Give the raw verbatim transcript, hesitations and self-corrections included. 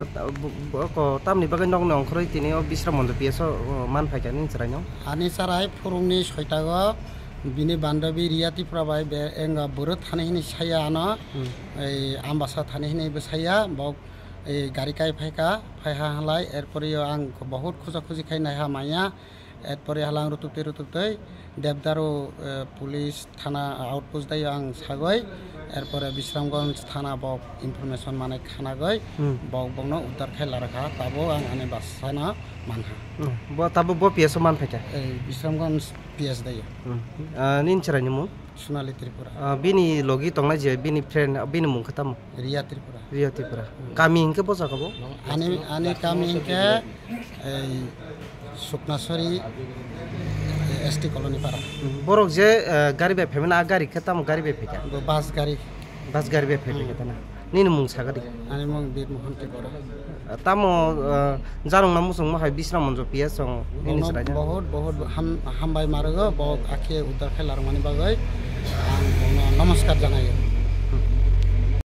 Bo-, bo-, ko tamni bagwi nokni ongkhorwi tini o Bisram Monjo P S o, o, man phaikha nini chwraino? Ani chwrai phurungni soitago bini bandabi Riya Tripura bai be-, enga bwrwi thani hini saya ano. Hmm. Ei Ambasa thani hini bwsaya, bok ei gari kai phaikha, phaiha halai, erpore ang bahut khuja khuji khai naiha manya. Erpore halang rutubtwi rutubtwi Debdaru, eh, police thana outpost daio ang sagoi, erpore Bisramganj thana bok information manai khanagoi, Hmm. bok bokno uddar khai larakha, tabo ang ani basano manha. Hmm. Bo tabo bo P S o man phaikha? Eh, Bisramganj P S daio. Hmm. Ah, nini chwraini mung? Sonali Tripura. Ah, bini logi tongnai je, bini friend, bini mung khe tamo? Riya Tripura. Riya Tripura. Hmm. Kami hinkhe bo jaga bo? Ani, ani kami hinkhe ei Suknasori, eh, S T colony para. Hmm. Borok je, eh, gari bai phaimani, a gari khe tamo gari bai phaikha? Bo bus gari. Bus gari bai phaikha Hmm. tana. Nini mung sagadi? Ani mung Bir Mohan Tripura. Tamo, ah, jarwngna muchungma hai Bisram Monjo P S chwng nini Bono chwraino? Bohut, bohut ham-, hambai marugo, bo akhe uddar khai larwmani bagwi ang bono namaskar janaio.